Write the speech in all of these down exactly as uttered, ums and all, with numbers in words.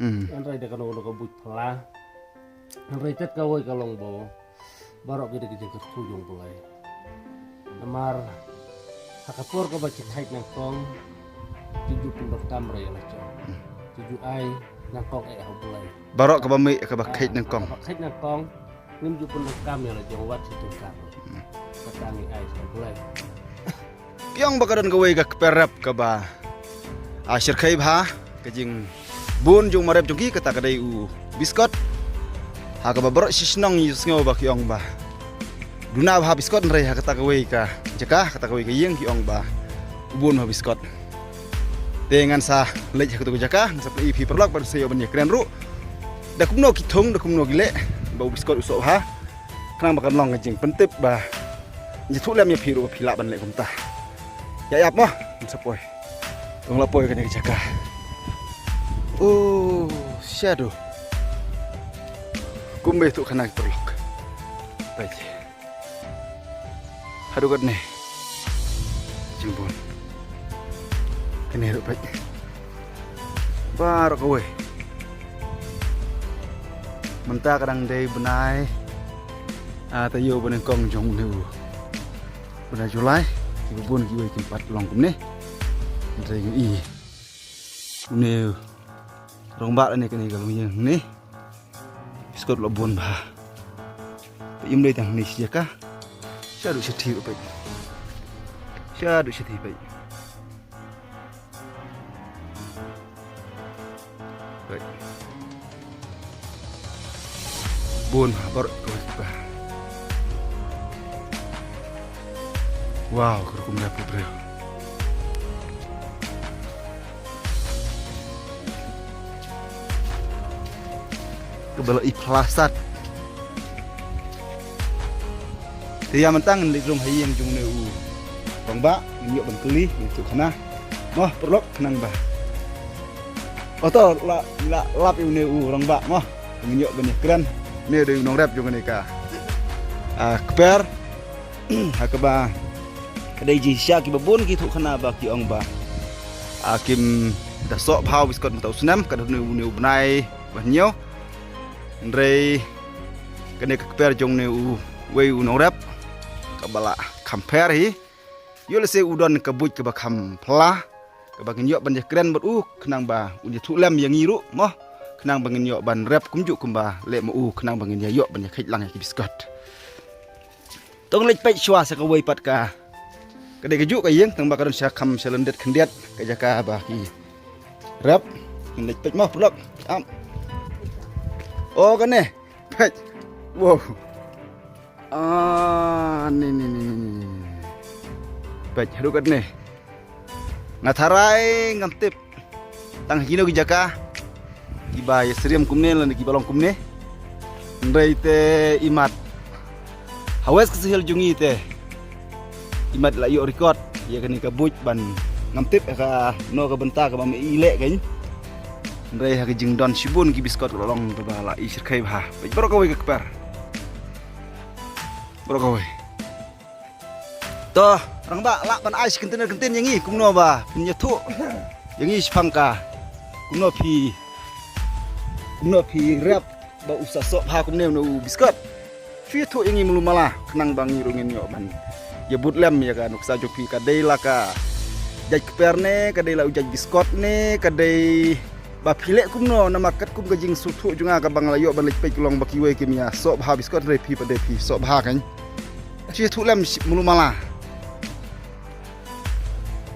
Hmm. Hynrei da kano kano ka buit phylla. Hynrei tet kawei ka long ba baroh ki dei ki jingkyrkhu jong U Blei. Namar ha ka por kaba ki khait nyngkong, ki ju pyndonkam re ïa la jong. Ki ju ai nyngkong eh ha U Blei. Baroh kaba mih kaba khait nyngkong. Kaba khait nyngkong, ngim ju pyndonkam ïa la jong wat shi tyngka. Kata ngi ai sha U Blei. Ki ong ba ka don kawei ka kper rep kaba, ah, shyrkhei bha ka jingbun jong u marep jong ki, kata ka dei u Biskot. Ha kaba baroh shi shnong ïohsngew ba ki ong ba duna bha Biskot, hynrei ha kata kawei ka jaka, kata kawei ka ïing ki ong ba u bun bha Biskot. Te ngan sa leit ha katu ka jaka, ngan sa pyni ïa phi paralok, bad sa ïoh ban ïakren ruh da kumno ki thung, da kumno ki leh ba u Biskot u soh bha. Khnang ba kan long ka jingpyntip ba ngi thuh lem ïa phi ruh ba phi lah ban leh kumta. Ïa ïap mo, ngin sa poi. Tang la poi kane ka jaka. Oh, shadow. Kumba ïathuh kane paralok. Peit. Haduh katne. Jingbun. Kane ruh peit. Baroh kawei. Mynta ka dang dei bnai, ah, taïew ba nyngkong jong une u bnai July. Kiba bun kiwei kim pat long kumne. Hynrei ngi i une u rangbah lane kane ka longïing ne. Biskot la bun bha. Te im dei tang ne shi jaka. Shaduh shathie peit. Shaduh shathie peit. Peit. Bun bha baroh kawei. Wow, ka rukom ïa phi briew. Kaba la i plasat. Te ïa mynta ngin leit rung ha ïing jong une u rangbah, ngin ïoh ban kylli, ngin ïathuh khana. Mo, paralok khnang ba. Oto la, la lap ïa une u rangbah mo. Ngin ïoh ban ïakren. Une u dei u nongrep jong kane ka, ah, kper. Ha kaba ka dei jingshisha kiba bun ki thuh khana ba ki ong ba, ah, kim da soh bha u Biskot mynta u snem, ka don une u bnai ba hynñiew. Hynrei kane ka kper jong une uwei u nongrep kaba la kham pher hi. Ïoh lehse u don ka buit kaba kham phylla, kaba ngin ïoh ban ïakren bad u, khnang ba un ïathuh lem ïa ngi ruh mo, khnang ba ngin ïoh ban rep kumjuh kumba leh ma u, khnang ba ngin ïa ïoh ban ïakheit lang ïa ki Biskot. To ngin leit peit shuwa sha kawei pat ka, ka dei kajuh ka ïing, tang ba ka don sha kham sha lyndet khyndiat ka jaka ba ki rep. Ngin leit peit mo paralok. Am. Oh, kane. Peit. Wow. Ah, ni, ni, ni, ni, ni. Peit, haduh katne. Nga tharai ngam tip tang ha kino ki jaka kiba ïasyriem kumne lane kiba long kumne. Hynrei te imat ha West Khasi Hills jong ngi te imat la ïoh record ïa kane ka buit ban, ngam tip ha kano ka bynta kaba me i leh kein. Hynrei ha ka jingdon shibun ki Biskot ka la long kaba la i shyrkhei bha. Peit baroh kawei ka kper. Baroh kawei. To, rangbah, lah ban ai shi kyntien kyntien ïa ngi kumno ba phin ïathuh ïa ngi shaphang ka, kumno phi, kumno phi rep ba u sa soh bha kumne une u Biskot. Phi ïathuh ïa ngi malu mala khnang ba ngi ruh ngin ïoh ban ïa bud lem ïa ka nuksa jong phi, ka dei la ka jait kper ne, ka dei la u jait Biskot ne, ka dei ba phi leh kumno, namar katkum ka jingsngewthuh jong nga kaba nga la ïoh ban leit peit ka long ba kiwei kim ïa soh bha Biskot, hynrei phi pat de phi soh bha kein. Phi ïathuh lem shi, malu mala.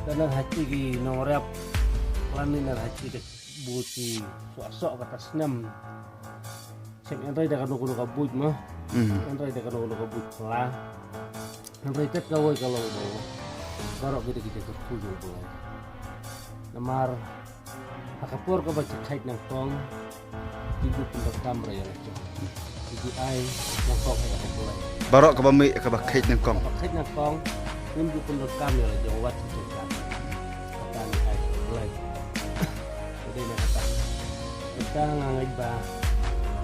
Ka nar ha ki nongrep lane nar ha ki ka buit ki soh soh kata snem. Shem, hynrei da kano kano ka buit mo. Hmm. Hynrei da kano kano ka buit phylla. Hynrei tet kawei ka long ba baroh ki dei ki jingkyrkhu jong U Blei. Namar ha ka por kaba ki khait nyngkong, ki ju pyndonkam re ïa la jong. Ki ju ai nyngkong eh ha U Blei. Baroh kaba mih kaba khait nyngkong. Kaba khait nyngkong, ngim ju pyndonkam ïa la jong wat shi tyngka. Kata ngi ai ha U Blei. Ka dei na kata. Kata nga ngeit ba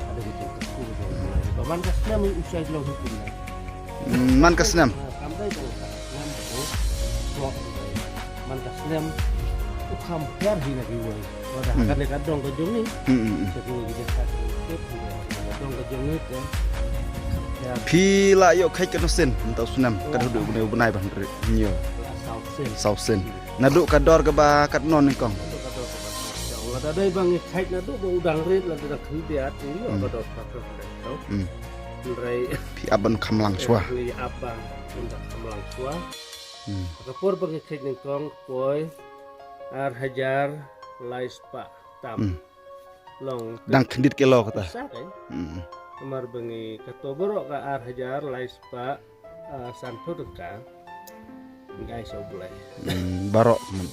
ka dei ka jingkyrkhu jong U Blei. Ba man ka snem u shait long hi kumne. Mm, man ka snem. Kam dei tang ka snem ko. Ko. Man ka snem. Kham pher hi na kiwei. Lada Hmm. kane ka dong ka jong ngi. Hmm, hmm, hmm. Sa kiwei ki jaka ki tip hi na ka dong ka jong ngi te. Phi la ïoh kheit katno sien mynta u snem, ka dei u bnai, u bnai ban ri-, ñiew. La saw sien. Saw sien. Naduh ka dor kaba katno nyngkong? Naduh ka dor kaba. Lada dei ba ngi kheit naduh ba u dang rit, lada dang khyndiat, ngi ïoh Hmm. ka dor ka dor ka dor. Hmm. Hynrei Phi ap ban kham lang shuwa. Ngi ap ban kham lang shuwa. Hmm. Ka por ba ngi kheit nyngkong poi ar hajar lai spah tam. Hmm. Long dang khyndiat kilo kata. Sa kai. Hmm. Namar ba ngi kato baroh ka ar hajar lai spah, ah, sanphew tyngka. Ngai sa U Blei. Hmm, baroh. Hmm,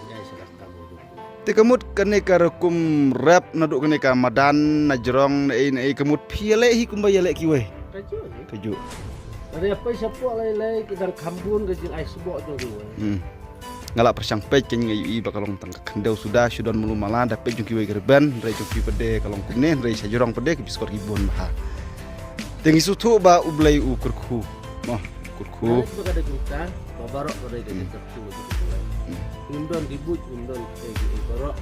ngai sa ka kam U Blei. Te ka mut kane ka rukom rep naduh kane ka madan na jrong na ei na ei ka mut phi ïaleh hi kumba ïaleh kiwei. Ka ju. Ka ju. Are apa sa pok lai lai ka dang kham bun ka jingai sboh jong kiwei. Hmm. Nga la pyrshang peit kein nga ïohi ba ka long tang ka khyndew suda shu don malu mala da peit jong kiwei ka rben, hynrei jong ki pat de ka long kumne, hynrei sha jrong pat de ki biskot ki bun bha. Te ngi sngewthuh ba U Blei u kyrkhu. Mo, u kyrkhu. Ba ka dei kumta, ba baroh ka dei ka Hmm. kyrkhu. Hmm. Ngim don ki buit, ngim don ki, ki baroh.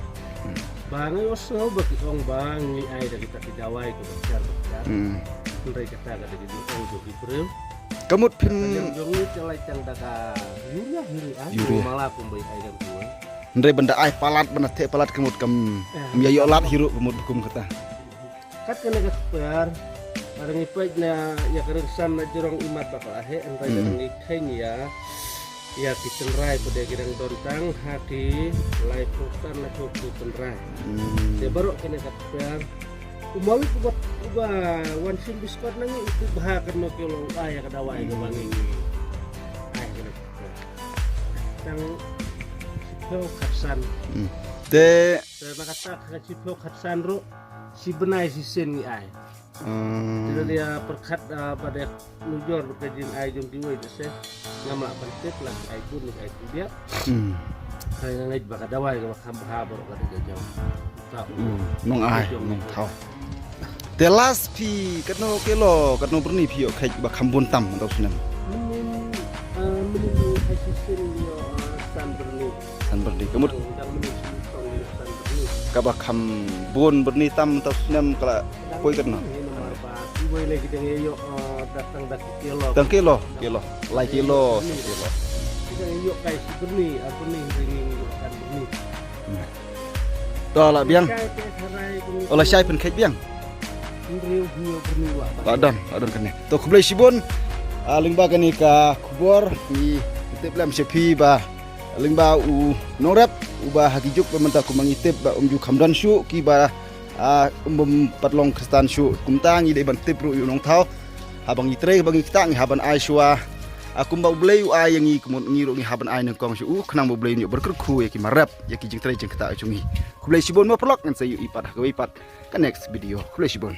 Hmm. Ba ngi ïohsngew ba ki ong ba ngi ai da kita ki dawai ki ba jar ba jar. Hmm. Hynrei kata ka dei ki ong jong ki briew. Ka mut phim Ka jong ngi te lai tang da ka urea, urea, ah, Urea. Mala kumba ai da urea. Hynrei ban da ai palat, ban da theh palat ka mut kam, Eh, kam ïa ïoh lad hi ruh ka mut kum kata. Kat kane ka kper, lada ngi peit na ïa ka rynsan na jrong imat ba ka la heh, hynrei Hmm. lada ngi kheiñ ïa, ïa ki tynrai pat de ki dang don tang ha ki laiphew san laiphew hynriew tynrai. Hmm. Te baroh kane ka kper, u mawit uba, uba wan shim biskot na ngi, u tip bha katno kilo u ai ïa ka dawai kaba ngi ai kane ka kper. Tang shiphew khatsan. Hmm. Te Te na kata ka shiphew khatsan ruh, shi bnai shisien ngi ai. Hmm. Te lada ïa pyrkhat, ah, ba dei nujor bad ka jingai jong kiwei te se ngam lah ban tip la ai bun ne ai khyndiat. Hmm. Hynrei nga ngeit ba ka dawai kaba kham bha baroh ka dei ka jong ka. Hmm. Nong ai, ka jong nong thaw. Te last phi katno kilo, katno byrni phi ïoh kheit ba kham bun tam mynta u snem? Mynnin, ah, mynnin ai shisien ïoh, ah, san byrni. San byrni. Ka mut Dang, dang mynnin shisien ïoh san byrni. Kaba kham bun byrni tam mynta u snem ka la poi katno? Dang mynnin namar ba kiwei lei ki dang ïoh, ah, da tang da ki kilo. Tang kilo, kilo. Lai kilo, san kilo. Ki dang ïoh kai shi byrni, ar byrni, hynrei ngi ïoh san byrni. Hmm. To la biang. Kai te tharai kong. O la shai pynkheit biang. Hynriew hynñiew byrni wah. La don, la don kane. To khublei shibun. Ah, lyngba kane ka khubor ngi tip lem sha phi ba lyngba u nongrep uba ha ki juk ba mynta kumba ngi tip ba um ju kham don shuh kiba, ah, um bym pat long Khristan shuh. Kumta ngi dei ban tip ruh ïa u nongthaw. Haba ngi trei, haba ngi ktah ngi hap ban ai shuwa. Ah, kumba U Blei u ai ïa ngi, kumta ngi ruh ngi hap ban ai nyngkong sha u, khnang ba U Blei un ïoh ban kyrkhu ïa ki marep, ïa ki jingtrei jingktah jong ngi. Khublei shibun ma paralok, ngan sa ïohi pat ha kawei pat ka next video. Khublei shibun.